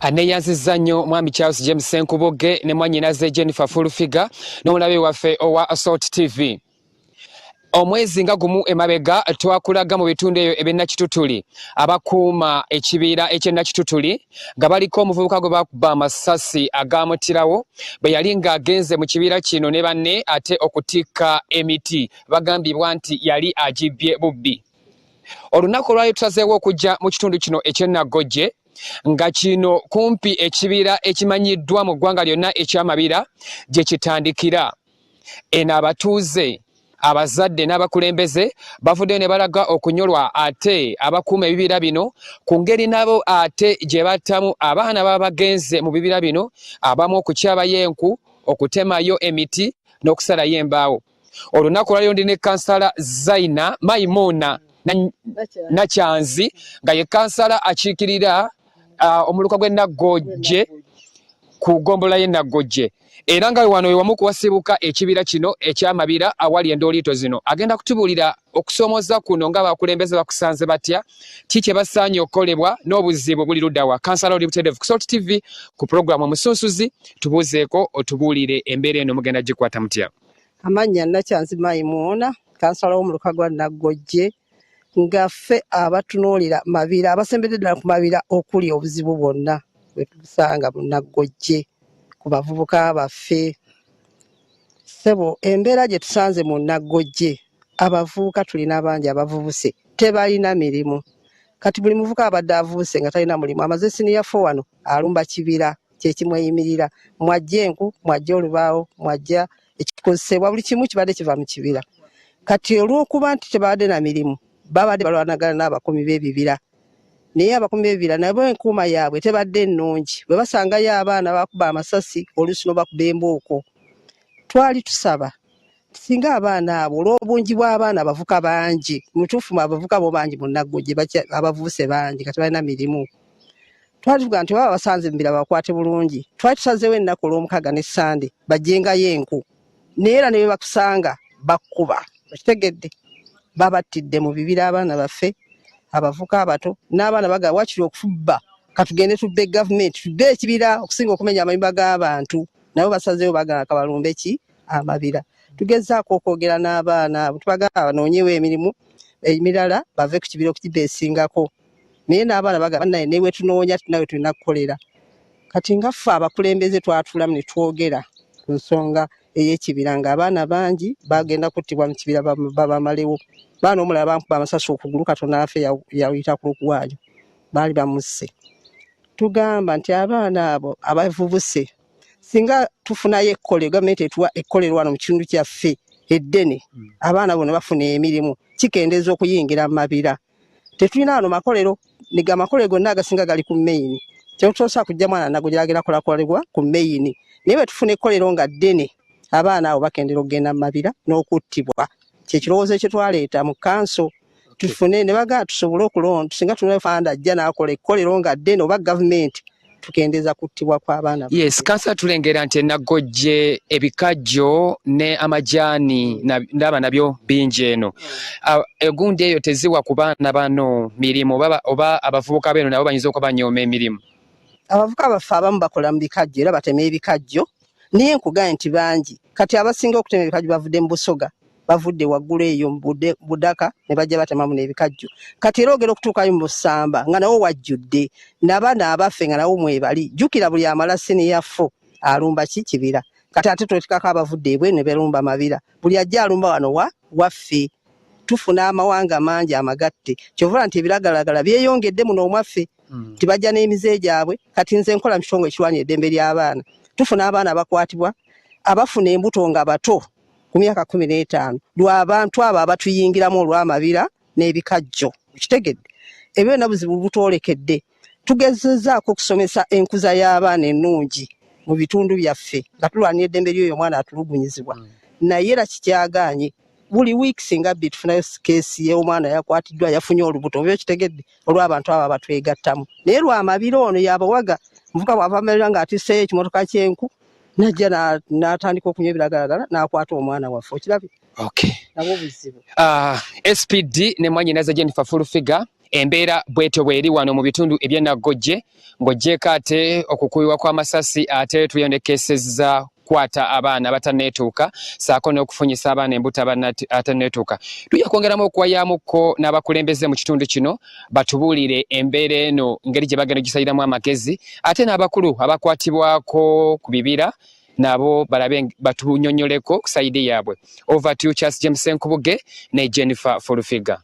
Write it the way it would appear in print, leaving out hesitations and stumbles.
Aneyanzizza nnyo Mwami Charles James Ssenkubuge ne mwannyinaze Jennifer Fulfiga n'omulabe waffe owa Salt TV. Omwezi nga gumu emabega twakulaga mu bitundu eyo eby'e Nakitutuli, abakuuma ekibiira eky'e Nakitutuli nga baliko omuvubuka gwe bakuba amasasi agamutirawo bwe yali ng'agenze mu kibiira kino ne banne ate okutikka emiti bagambibwa nti yali agibbye bubbi. Olunaku olwali tutazeewo okujja mu kitundu kino eky'e Naggojje, nga kino kumpi ekibira ekimanyiddwa mu ggwanga lyonna eky'Amabira gye kitandikira. Eno abatuuze, abazadde n'abakulembeze bavuddeyo ne balaga okunyolwa ate abakuuma ebibira bino ku ngeri nabo ate gye battamu abaana baba bagenze mu bibira bino, abamu okukyabayo enku, okutemayo emiti n'okusalayo embaawo. Olunaku olwaliro ndi ne Kansala Zaina Maimuna Nakyanzi, nga ye kansala akiikirira omuluka gw'e Naggojje ku ggombolola y'e Naggojje, era nga wano wewamu kuwasibuka ekibira kino eky'Amabira awali endooliito zino. Agenda kutubuulira okusoomooza kuno nga abakulembeze bakusanze batya, ki kye basaanye okukolebwa n'obuzibu buli luddawa. Kansala, oli butereevu ku Salt TV ku pulogulaamu Omusunsuzi. Tubuuzeeko, otubuulire embeera eno mugenda gikwata mutya? Amannya Nakyanzi Mayimuuna, kansala w'omuluka gwa Naggojje, nga ffe abatunuulira mabira, abasembedde ddala ku mabira okuli obuzibu bwonna bwe tubusanga mu Naggojje ku bavubuka baffe. Ssebo, embeera gye tusanze mu Naggojje, abavubuka tulina bangi abavubuse tebalina mirimu. Kati buli muvubuka abadde avubuse nga talina mulimu, amaze senior four wano, alumba kibira kyekimweyimirira, mwajja enku, mwajja olubaawo, mwajja ekikozesebwa, buli kimu kibadde kiva mu kibira. Kati olw'okuba nti tebabadde na mirimu, babadde balwanagana n'abakuumi b'ebibira, naye abakuumi b'ebibira nabo enkuuma yaabwe tebadde nnungi. Bwe basangayo abaana bakuba amasasi, oluusi n'obakuba embooko. Twali tusaba singa abaana abo, olw'obungi bw'abaana abavuka bangi, mutuufu abavuka bo bangi mu Naggojje, abavubuse bangi nga tebalina mirimu, twali tugaa nti baba basanze mubira bakwate bulungi. Twali tusazeewo ennaku Olwomukaaga ne Sande bajjengayo enku, naye era ne bwe bakusanga bakkuba. Okitegedde? Babattidde mu bibira abaana baffe abavuka abato, n'abaana bagaba wakiri okufubba, katugende tubbe gavumenti, tubbe ekibira okusinga okumenya amayumba g'abantu. Nabo basazeewo bagala kabalumbe ki? Amabira. Tugezaako okwogera n'abaana abo, tubagamba banoonyewo emirimu emirala bave ku kibira okukibeesingako, naye n'abaana bagamba naye newe tunoonya nawe tulina kukolera. Kati nga ffe abakulembeze twatuulamu ne twogera ku nsonga ey'ekibira, ng'abaana bangi bagenda kuttibwa mu kibira, babamalewo. Baana omulala bankuba amasasi okugulu, Katonda afe yayita ku lukuwaayo, baali bamusse. Tugamba nti abaana abo abavubuse, singa tufunayo ekkolero, gavumenti etuwa ekkolero wano mu kitundu kyaffe eddene, abaana bo ne bafuna emirimu, kikendeeza okuyingira mu mabira. Tetulina wano makolero, niga amakolero gonna agasinga gali ku main. Kyotosobola kujja mwana Nagojera agenda kolakolebwa ku main, naye bwe tufuna ekkolero nga ddene, abaana abo bakendera okugenda mu mabira n'okuttibwa. Kyekirowoozo ekyo twaleeta mu kanso tufune ne bagamba tusobole okulonda. Singa tuna funder ajja n'akola ekkolero nga ddene oba gavumenti, tukendeeza kuttibwa kw'abaana. Yes, kansa, tulengera nti eNaggojje ebikajjo ne amajaani ndaba nabyo bingi eno. Egundi eyo teziwa ku baana bano mirimu, oba abavubuka beeno nabo bayinza okuba banyooma emirimu? Abavubuka baffe abamu bakola mu bikajjo era batema ebikajjo, naye nkugambye nti bangi kati abasinga okutema ebikajjo bavudde mu Busoga, bavudde waggulu eyo mu Budaka ne bajja batemamu n'ebikajjo. Kati era ogera okutuukayo mu Busamba nga nawo wajjudde nabana abaffe nga nawo mwebali. Jjukira buli amala senior four alumba ki? Kibira. Kati ate twetikako abavudde ebweru ne belumba mabira. Buli ajja alumba wano wa waffe. Tufuna amawanga mangi amagatte, kyova nti ebiragalagala byeyongedde muno omwaffe. Tibajja n'emize gyabwe. Kati nze nkola mu kitongole ekirwanya eddembe ly'abaana. Tufuna abaana abakwatibwa, abafuna embuto nga bato ku myaka 15, lw'abantu abo abatuyingiramu olw'amabira n'ebikajjo. Okitegedde? Ebyo byonna buzibu butwolekedde. Tugezezaako okusomesa enkuza y'abaana ennungi mu bitundu byaffe nga tulwanira eddembe ly'oyo omwana atulugunyizibwa, naye era kikyagaanye. Buli wiiki singa bbi tufunayo case y'omwana yakwatiddwa yafunye olubuto, oba okitegedde, olw'abantu abo abatwegattamu. Naye lwamabira ono yabawaga muvuka bw'ava malira ng'atisseeyo ekimotoka ky'enku, najja n'atandika okunywa ebiragalagala n'akwata omwana waffe. Okirabye? Okay. Nabwo buzibu. SPD ne mwanyinaze Jennifer Full Figure. Embeera bwetyo bweri wano mu bitundu eby'e Naggojje ng'oggyeeko ate okukubibwa kw'amasasi ate tuyonekesezza kukwata abaana abatanneetuuka ssaako n'okufunyisa abaana embuto abatanneetuuka. Tujja kwongeramu okuwayamukko n'abakulembeze mu kitundu kino batubuulire embeera eno ngeri gye bagenda ogisaliramu amagezi ate n'abakulu abakwatibwako ku bibira nabo balabe batunyonyoleko ku sayidi yaabwe. Over to Charles James Senkubuge ne Jennifer Fulufiga.